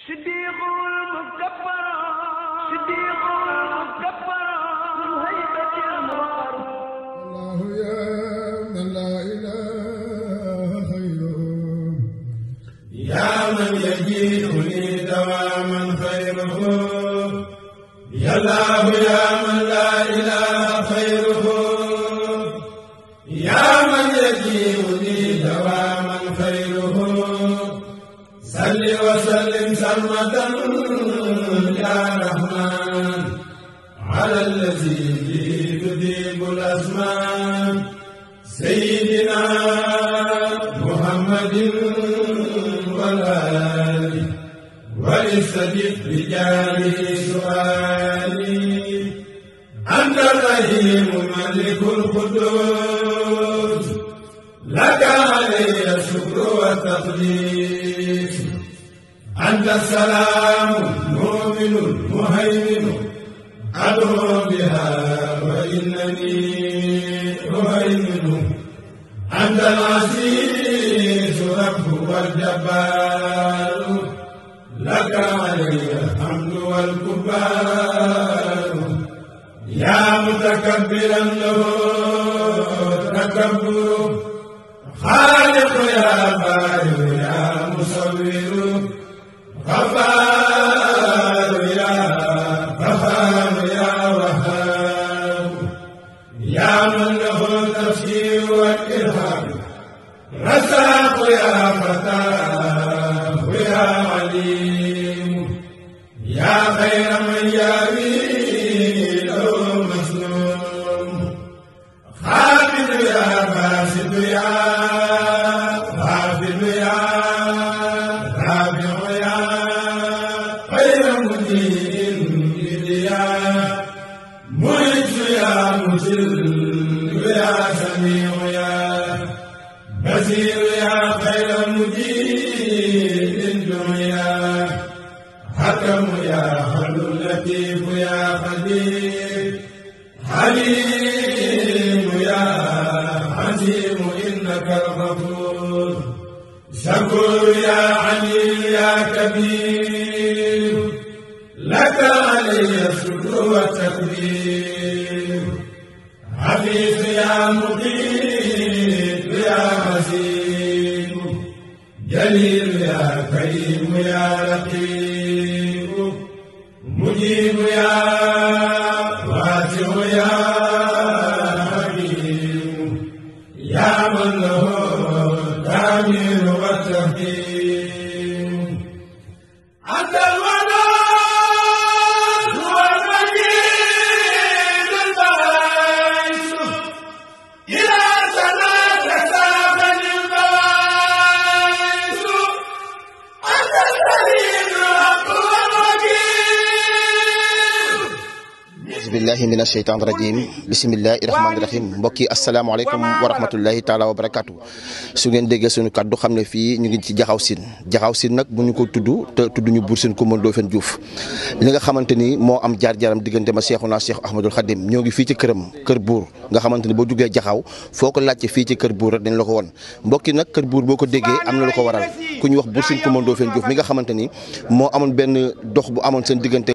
صديق المكبر صديق المكبر هيبة الموقر الله يا من لا إله خيره يا من يجيئني دواما خيره يا الله يا من لا إله خيره يا من يجيئني دواما خيره صل وسلم سرمدا يا رحمن على الذي تذيب الأزمان سيدنا محمد والآل ولستجب رجاله سؤالي أنت الرحيم الملك القدوس لك علي الشكر والتقديس أنت السلام المؤمن المهيمن أدعو بها وإنني أهيمن أنت العزيز رب والجبار لك علي الحمد والكبار يا متكبرا له تكبر خالق يا بارئ يا مصور غفار يا غفار يا وهاب يا من له التفسير والإلهام رزاق يا فتاه يا عليم يا خير من يأوي له مسلوم خافض يا باسط يا خافض يا رافع يا خير مدين يا معز يا مجل يا سميع يا بصير يا خير مجيد الدنيا حكم يا حل لطيف يا خبير حليم يا حكيم إنك الغفور شكور يا عليم يا كبير لك علي الشكر والتكبير حفيظ يا مقيم يا حسيب جليل يا كريم يا رقيب مجيب يا واسع يا حكيم يا من له التعمير والتحكيم أنت الودود هو المجيد الباعث إلى سماك ساقني الباعث أنت الكريم الحق والوكيل bismillahi mina sheytaan rajim bismillahi rahmaani rahim mbokki asalaamaaleykum wa rahmatullahi taala wa barakatu su ngeen déggee suñu kàddu xam ne fii ñu ngi ci jaxaw siin nag bu ñu ko tudd te tudd ñu Buur Sine Coumba Ndoffène Diouf li nga xamante ni moo am jaar-jaaram diggante ma Seexuna Cheikh Ahmadul Khadim ñoo ngi fii ci këram kër buur nga xamante ni boo duggee jaxaw foo ko laajte fii ci kër buur rek dañ la ko won mbokki nag kër buur boo ko déggee am na lu ko waral ku ñu wax Buur Sine Coumba Ndoffène Diouf mi nga xamante ni moo amoon benn dox bu amoon seen diggante